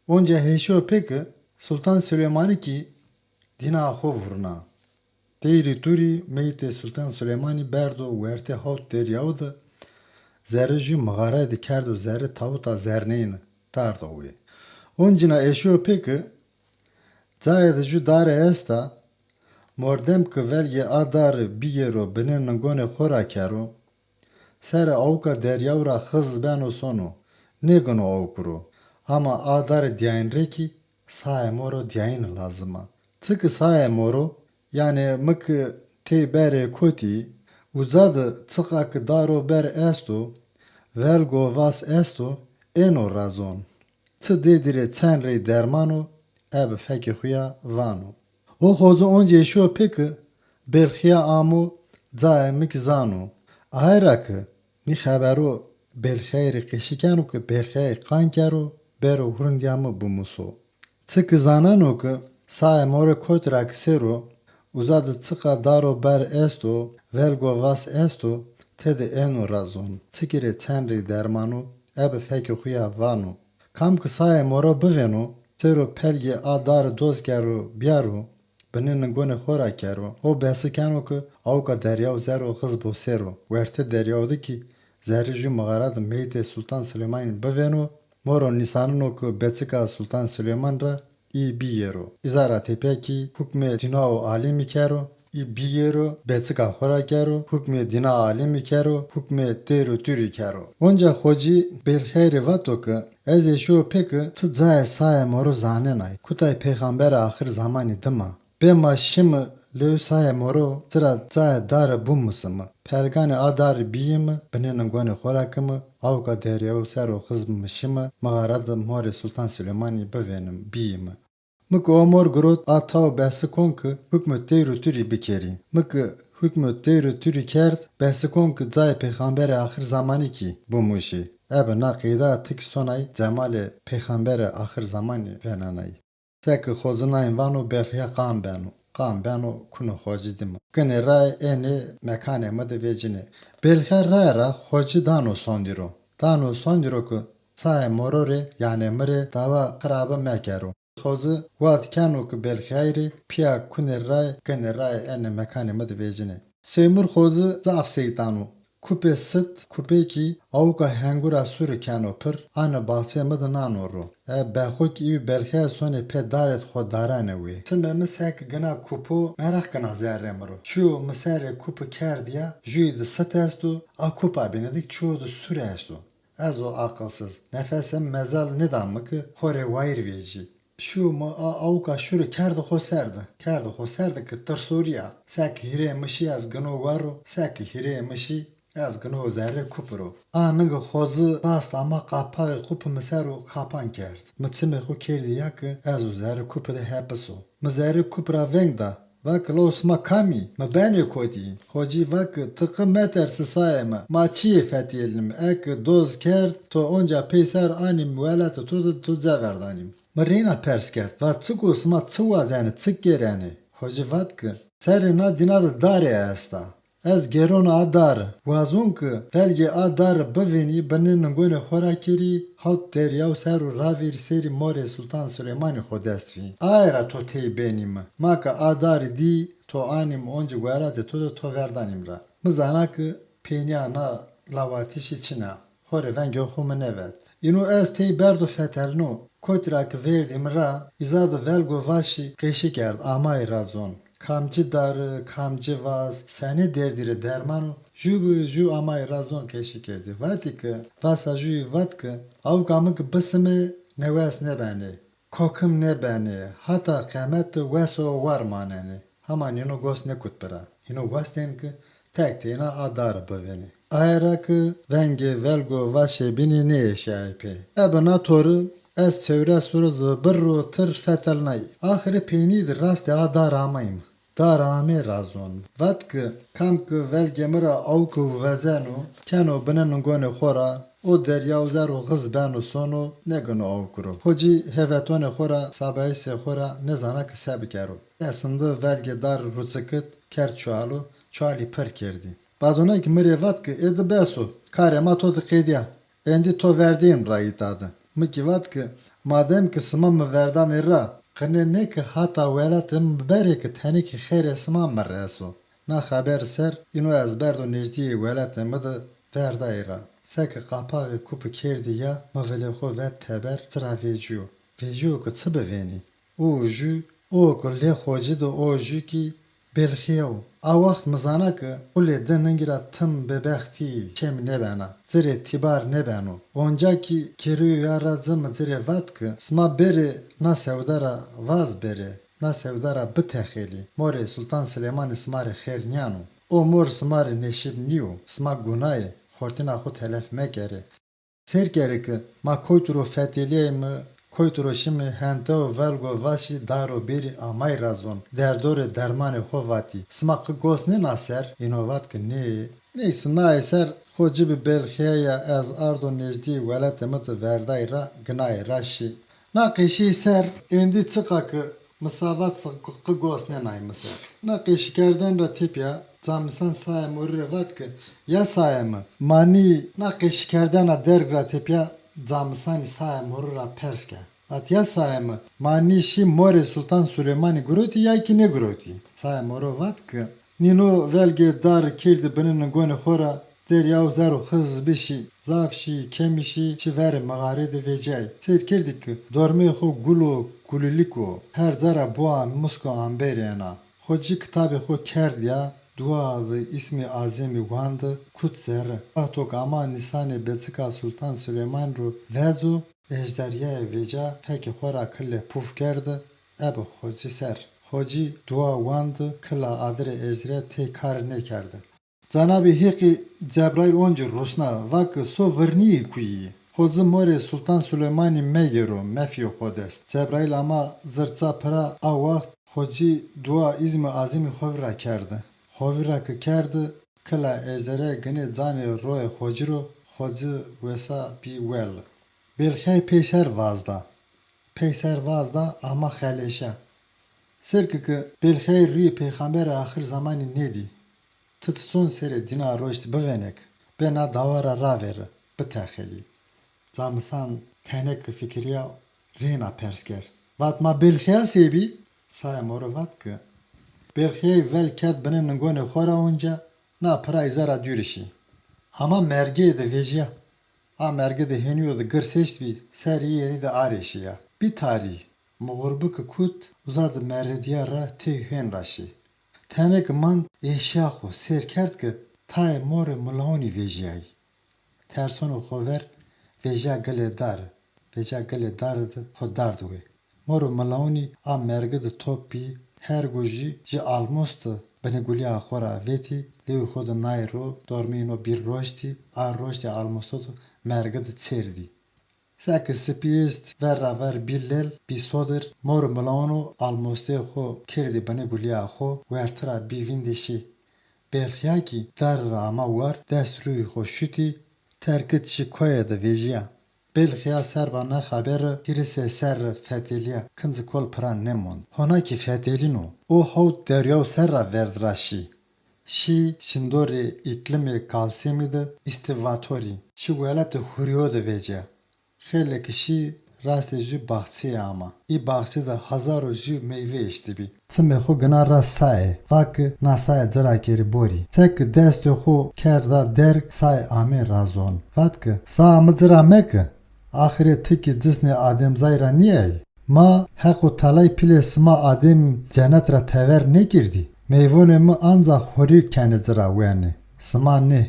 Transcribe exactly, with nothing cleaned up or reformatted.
Onca hêşo pê ki Sultan Silêmanî kî dîna xo vurna. Teyrî turî meytê Sultan Silêmanî berdo wertê hawt deryaw de, zerrê jû mixare de kerdo zerrê tawita zerneyne, dardo wê. Oncîna hêşo pê ki cayê de jû dare esta, mordem ki velgê a dare bîyêro binê ningonê xo ra kero, serê awka deryaw ra xiz beno sono, nêgino awk ro. Ama a dare dîyayîn rê kî saê moro dîyayîne lazim a. Çi ki saê moro, yanî mi ki tey berê kotî, uza de çiqa ki daro ber esto, velgo vas esto, êno ra zon. Çi dêrdî rê çend rey derman o, ebe fekê xo ya vano. O xozi oncî hêşo pê ki Belxîya amo, cayê mi kî zano. Aye ra ki nî xebero Belxîyayî rê qeşî keno ki Belxîyayî qan kero, bêro hurindîya mi bimuso. Çi ki zaneno ki saê morê kotî ra ki sêro, uza de çiqa daro ber esto, velgo vas esto, tede êno ra zon. Çi ki rê çend rey derman o, ebe fekê xo ya vano. Kam ki saê moro bivêno, sêro pelgê a dare doz kero bîyaro, binê ningonê xo ra kero. O besi keno ki awka deryaw ser o xiz bo sêro. Wertê deryaw de kî zerrê jû mixare de meytê Sultan Silêmanî bivêno, moro nîsaneno ki beçika Sultan Silêman ra î bîyêro. Îza ra tepîya kî hukmê dîna û alemî kero, î bîyêro, beçika xo ra kero, hukmê dîna alemî kero, hukmê teyr û turî kero. Onca xocî Belxîyayî rê vato ki ez hêşo pê ki ti cayê saê moro zanenay, kutay peyxamberê axir zamanî dim a. Bê ma şimi lewê saê moro ci ra cayê dare bimusimi. Pelganê a dare bîyimi, binê ningonê xo ra kimi, awka deryaw ser o xiz bimi şimi, mixare de morê Sultan Silêmanî bivênim, bîyimi. Mi ki o mor girot, a taw besi kon ki hukmê teyr û turî bikerî. Mi ki hukmê teyr û turî kerd, besi kon ki cayê peyxamberê axir zamanî kî bimuşî. Ebe na qeyda ti kî sonay cemalê peyxamberê axir zamanî venenay. Seke xozinayîn vano Belxîya qan beno. Qan beno kuno xocî dime. Ginê raye ênê mekanê mi de vecînê. Belxîya raye ra xocî dano sondî ro. Dano sondî ro ki saê moro rê, yanê mi rê dawa xirabe mekero. Xozi wad keno ki Belxîyayî rê pîya kunê raye, ginê raye ênê mekanê mi de vecînê. Seymur xozi zaf seytan o. Kupê sit, kupê kî awka hengura sûrî keno pir, ane baxçê mi de nano ro. E, bexo kî îwî Belxîya sonê pê darêd xo darane wê. Çimê mi seke gina kupo meraq gina zerrê mi ro. Çîyo mi serê kupi kerd ya, jûyî de sit esto, a kupa bîne de çîyo de sûr esto. Ez o aqilsiz. Nefesê mi mezal nêda mi ki xo rê wayîr vecî. Şû mi a awka şûrî kerdi xo ser de. Kerdi xo ser de ki tirsorîya. Seke hîrê mi şî ez gino war o, seke hîrê mi şî ez gino zerrê kupi ro. A ninge xozi rast ama qapaxê kupi mi ser o kapan kerd. Mi çimê xo kerdî ya ki ez o zerrê kupi de hepis o. Mi zerrê kupi ra veng da. Va ki lo sima kam î? Mi benê kotî? Xocî va ki ti qe metersi sayê mi, ma çîyê fetêlîm, eke doz kerd, to onca peyser anîm welatê to de to ca verdanîm. Mi reyna pers kerd, va çik o, sima çi wazenê, çik gêrenê? Xocî vat ki serê na dîna de darê esta. Ez gêrona a dare. Wazon ki felgê a dare bivênî, binê ningonê xo ra kerî, hawt deryaw ser û ravêrî serî morê Sultan Silêmanî xo dest vî. Aye ra to tey benî mi. Ma ke a dare dî, to anîm oncî welatê to de to verdanîm ra. Mi zana ki peynîya na lawatişî çin a. Xo rê vengê xo mi nêvet. Îno ez tey berdo fetelno. Kotî ra ki verdî mi ra, îza de velgo vaşî qeşî kerd, amayî ra zon. Kamci dare, kamci vas, senê derdî rê derman o, jû bi jû amayî ra zon qeşî kerdî. Vatî ki, vasa jûyî vat ki, awka mi ki bisime, newes nêbenê, kokim nêbenê, hata qemet de wes û war manenê. Hema nîno gos nêkut pira. Hîno wastên ki tek teyna a dare bivênê. Aye ra ki vengê velgo vaşê bînî nêeşîyayê pê. Ebe na tori ez çewres roze birr û tir fetelnay. Axirê peynî de rastê a dare amayîm. Dare amê ra zon. Vat ki kam ki velgê mi ra awke vezeno, keno binê ningonê xo ra, o deryaw zer û xiz beno sono, nêgino awk ro. Xocî hêvetonê xo ra, sabayîsê xo ra nêzana ki se bikero. Esinde velgê dare ruçikit, kerd çualo, çualî pir kerdî. Badonekî mi rê vat ki ê di bes o, karê ma to de qedîya. Êndî to verdeyîm ra îta de. Mi kî vat ki, madem ki sima mi verdanê ra, qine nê ki hata welatê mi berê ki tenê ki xeyrê sima mi reso. Na xeber ser, îno ez berdo nêjdîyê welatê mi de verdayî ra. Seke qapaxê kupi kerdî ya, mi vilê xo vet teber, ci ra vecîyo. Vecîyo ki çi bivênî? O jû, o ki lê xocî de o jû ki Belxîyew. A waxt mi zana ki qulê di ningî ra tim bêbextî çem nêbena, ci rê tîbar nêbeno. Onca kî kêrûyo ya ra ci mi ci rê vat ki, sima bêrê na sewda ra vaz bêrê, na sewda ra bitexelî. Morê Sultan Silêmanî sima rê xêr nîyano. O mor sima rê nêşîb nîyo, sima guna yê, xortîna xo telef mekerê. Sêr kerê ki ma koytu ro fetelîyayîme, koytu ro şîme hentew velgo vaşî daro bêrî amay ra zon, derdo rê dermanê xo vatî. Sima qi gos nêna ser? Îno vat ki nê. Neyse, naye ser xo ci bi Belxîya ya ez ardo nêjdîyê welatê mi de verdayî ra, ginayî ra şî. Na qeşî ser êndî çiqa ki mi sa vat se qi gos nênayî mi ser. Na qeşîkerden ra tepya Camisan Saye Morî rê vat ki, ya Saye mi, ma nî na qeşîkerdena derg ra tepya Camisanî Saye Morî ra pers ke. Vat, ya Saye mi, ma nî şî morê Sultan Sulêmanî girotî ya kî nêgirotî? Saye Moro vat ki, nîno velgê dar kerdî binê ningonê xo ra, deryaw zero xiz bişî, zaf şî, kemî şî, şî verê mixarê de vecîyay. Seyr kerdî ki dormeyê xo gul o, gulîlîk o, her ca ra bua misk û amberî ena. Xocî kitabê xo kerd ya, dua di îsmê azemî wandi, kut zerre. Wexto ke ama nîsanê bêçika Sultan Sulêman ro veco, ejderîyayê vecîya fekê xo ra kile puf kerdi, ebi xocî ser. Xocî dua wandi, kila adirê ejderîya tey kari nêkerdi. Cenabê Heqî Cebraîl oncî rusna, va ki, so virnîyî kuyî? Xocî morê Sultan Sulêmanî megêro, mefîyo xo dest. Cebraîl ama zirça pira, a waxt xocî dua îzmî azimî xo vîr ra kerdi. Xo vîr ra ki kerdi, kila ejderîya ginê canê royê xocî ro, xocî wesa bî wel. Belxîyay peyser vazda. Peyser vazda ama xeleşa. Sêr ki ki Belxîyay rûyê peyxamberê axir zemanî nêdî. Ti ti çon serê dîna roştî bivênê ki, bê na dawa ra ravêri, bitexelî. Camisan tenê ki fikirîya reyna pers kerd. Vat, ma Belxîya sey bî? Saye Moro vat ki, Belxîyay vel kerd binê ningonê xo ra onca, na pira îza ra dûrî şî. Ama mergeyê de vecîya. A merge de hênîyo de girs eştbî, serê yê yerî de arêşîya. Bî tarî, mi xurbike kut, uza de meredîya ra tey hên ra şî. Tenê ki mand eşîya xo, sêr kerd ki tayê morê milaonî vecîyayî. Tersonê xo ver vecîya gilê dar. Vecîya gilê dare de xo dard wê. Mor û milaonî a mergi de top bî, hergo jî ji almos de binê gulîya xo ra vetî, lewê xo de nay ro, dormê îno bî roştî, a roştê almosto de mergi de çêrdî. Seke sipî est, ver ra ver bî lel, bî sodir, mor û milaono almosteyê xo kerdî binê gulîya xo, werti ra bî vîndî şî. Belxîya kî dare ra ama war, dest rûyê xo şutî, terkit şî koye de vecîya. Belxîya serba na xebere hîrisê serre fetelîya, kincî kol pira nêmond. Hona kî fetelîno, o hawt deryaw ser ra verd ra şî. Şî şindorê îklimê Kalsêmî de, îstîvatorî, şî welatê Hurîyo de vecîya. Xeylê ke şî rastê jû baxçeyî ama. Î baxçe de hezaro jû meyve eştibî. Çimê xo gina ra Saye, va ki na Saye ci ra kerî borî. Seke destê xo kerda derg, Saye amê ra zon. Vat ki, Saya mi ci ra meke, axirê ti kî cisnê Ademzay ra nîyayî? Ma Heq û Talay pîlê sima Ademî cenet ra tever nêkerdî? Meyvonê mi ancax Hurî kenê ci ra wenê, sima nê.